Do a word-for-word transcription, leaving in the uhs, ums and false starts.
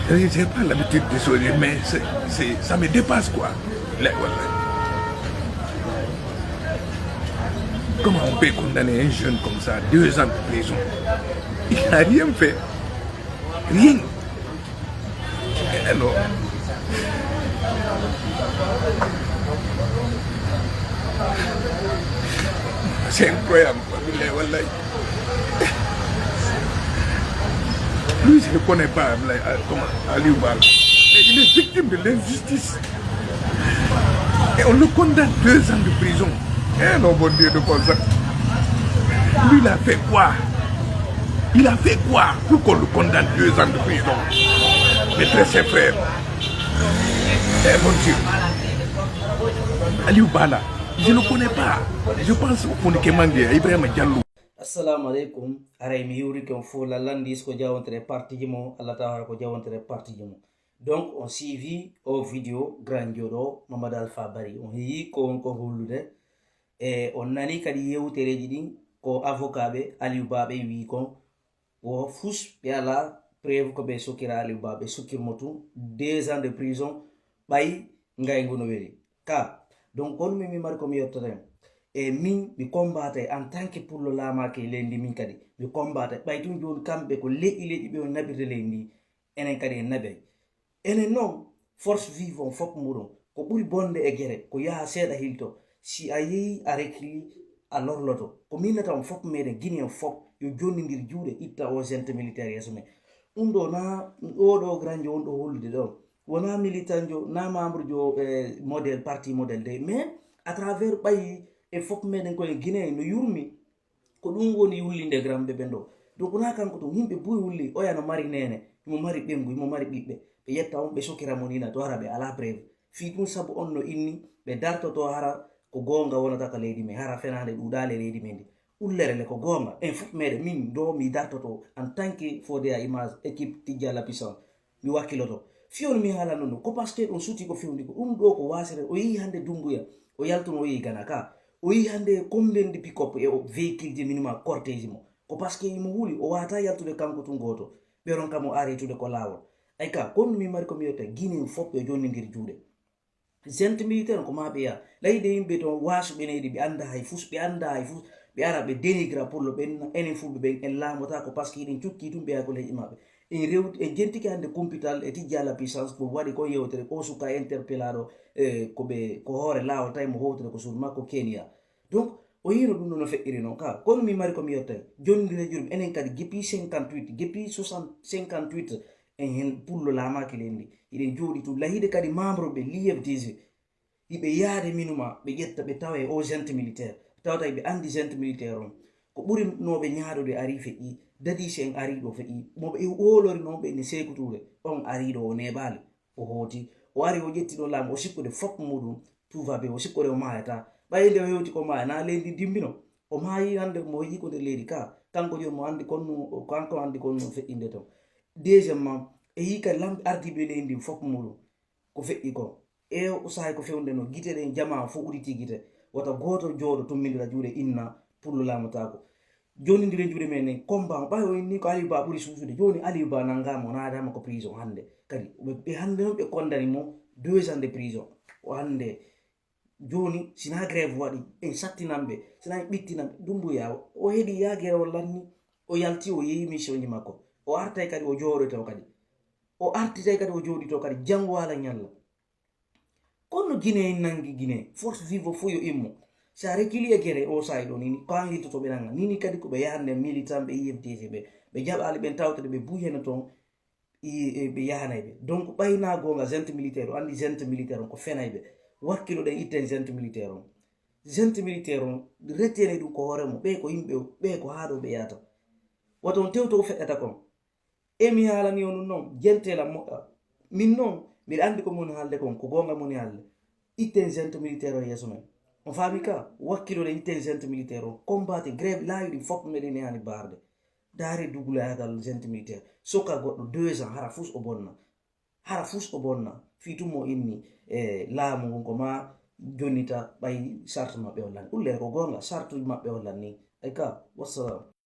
Je n'ai pas l'habitude de sourire, mais c'est, c'est, ça me dépasse, quoi. Là, voilà. Comment on peut condamner un jeune comme ça, deux ans de prison? Il n'a rien fait. Rien. Eh non. C'est incroyable, quoi. Billahi, wallahi. Lui, je ne connais pas, Ablaye, euh, comment, Aliou Bal. Mais il est victime de l'injustice. Et on le condamne deux ans de prison. Eh non, bon Dieu de bon sang. Lui, il a fait quoi? Il a fait quoi pour qu'on le condamne deux ans de prison? Mes très chers frères. Eh mon Dieu. Aliou Bala, je ne le connais pas. Je pense au Fonike Mangue, Ibrahim Diallo. Assalamu alaikum. Aray mi yuri kon fo lalandi ko jawontre parti mo Allah ta ko jawontre parti mo. Donc on suivi au vidéo grand jodo Mamadou Alpha Bari. On yi ko on ko hulude. E on nani kadi yewtereji din ko avocat be Aliou Babe wi kon wo fus be ala preuve ko be sokira Aliou Babe sokir mo tun deux ans de prison. Bay ngay ngono weli ka. Donc kono min mi mari ko mi yettoten e min mi combatay en tant que pullo laamaki e leydi min kadi mi combatay ɓay tun joni kamɓe ko leƴƴi leƴƴi ɓe on naɓirde leydi ndi. Enen kadi en naɓay. Enen noon force vive on fof muɗum ko ɓuri bonde e gere ko yaha seeɗa hilto. Si a yehi a rekili a lorloto ko minnata on fof meɗen guinéen fof yo jonnidir juuɗe itta o gente militaire yeeso men. Ɗum ɗo na oɗo granjo on ɗo hollude ɗo wona militanjo na membre jo e modèle parti modèle de mais à travers ɓayi e fof meɗen koye guinée no yurmi. Ko ɗum woni yullinde gramɓe ɓen ɗo. Donc wona kanko tun yimɓe buy wulli oya no mari nene himo mari ɓengu himo mari ɓiɓɓe. Ɓe yetta on ɓe sokira mo nina to hara ɓe ala preuve. Fii ɗum sabu on no inni ɓe dartoto hara ko goonga wonata ka leydi men hara fenaande ɗuuɗaali e leydi men ndi. Ullere le ko goonga en fof meɗen min do mi dartoto en tant que fodé à image équipe tijja la puissance. Mi wakkiloto fii on mi haalano ɗum ko parce que ɗum suti ko fewndi ko ɗum ɗo ko wasere o yehi hannde Dumbuya o yaltuno o yehi Gana ka o yehi hannde combien de pick-up e véhicule ji minima cortège mo ko parce que imo huli o wata yaltude kanko tun gooto. Ɓe ronka mo arrêtude ko laawol. Ay ka kon mi mari ko mi yetta guinéen fof ɓe jonnidir juuɗe. Gente militaire ko ma ɓe yaha layde yimɓe ton wasuɓe neydi ɓe annda hay fus ɓe annda hay fus. Ɓe ara ɓe dénigra pour le ɓen enen fulɓe ɓen en laamotako parce que hiɗen cukki tun ɓeya ko leƴƴi maɓɓe. En rewti en jentiki hannde kumpital e tijja la puissance ko waɗi kon yewtere o suka interpellaɗo e ko ɓe ko hoore laawol tawi mo howtere ko suudu makko kenya. Donc o yino ɗum ɗo no feƴƴiri noon ka kono mi mari ko mi yettay jonndireji ɗum enen kadi depuis cinquante-huit depuis soixante cinquante-huit. En hen pullo laamaki lendi hiɗen jooɗi tun lahiɗe kadi membre ɓe l'I F D G. Hiɓe yaade minuma ɓe ƴetta ɓe tawa e o gente militaire tawata hiɓe andi gente militaire on ko ɓuri noɓe ñaaɗude ari feƴƴi. Dadise en ari ɗo feƴƴi moɓe wolori noon ɓe ne sekutude on ari ɗo o neɓali. O hooti o ari o ƴetti ɗo laamu o sikkude fop muɗum. Tout va bien o sikkude o maayata ɓay nde o hewti ko maaya na leydi dimbino. O maayi hannde mo yiiko nder leydi ka kanko joni mo andi konno kanko andi konno feƴƴinde ton. Deuxièmement e yii kadi lamɓe ardiiɓe leydi ndi fof muɗum. Ko feƴƴi ko e o sahay ko fewde no gite ɗen jama fof uditi gite wota gooto jooɗo tummindira juuɗe inna pullo laamotako. Jonnidire juuɗe men en combat o ɓay o inni ko Aliou Ba ɓuri suusude joni Aliou Ba nangama o naadama ko prison hannde kadi ɓe hannde noon ɓe condani mo deux ans de prison. O hannde joni sina grève waɗi en sattinanɓe sina en ɓittinanɓe Dumbuya o heeɗi yagere o lanni. O yalti o yeeyi mission ji makko o artay kadi o jooɗoto kadi. O artitay kadi o jooɗito kadi janngo waala ñalla. Kono guinée en nangi guinée force vive fof yo immo. Si a rekili e gere o sayi ɗo nini ko an yiltoto ɓe nanga nini kadi ko ɓe yahande militant ɓe I F D G ɓe ɓe jaɓali ɓen tawtede ɓe buy heno toon. Ɓe yahanay ɓe donc ɓayna gonga gente militaire o andi gente militaire on ko fenay ɓe. Wakkilo ɗen itten gente militaire on. Gente militaire on retene ɗum ko hoore mum ɓe ko yimɓe ɓe ko haa ɗo ɓe yahata. Wata on tewto ko feƴƴata kon. E mi haalani on ɗum noon jenteela moƴƴa. Min noon mbiɗa anndi ko moni haalde kon ko goonga moni haalde. Itten gente militaire o yeeso men. On faami ka wakkiloɗen itten gente militaire o combaate grève laawi ɗi fof meɗen e hani baarde. Daare dugulayagal gente militaire soka goɗɗo deux ans hara fus o bonna. Hara fus o bonna fii tun mo inni e laamu ngun ko ma jonnita ɓay charte maɓɓe o lanni ullere ko goonga charte maɓɓe o lanni. Ay ka wassalam.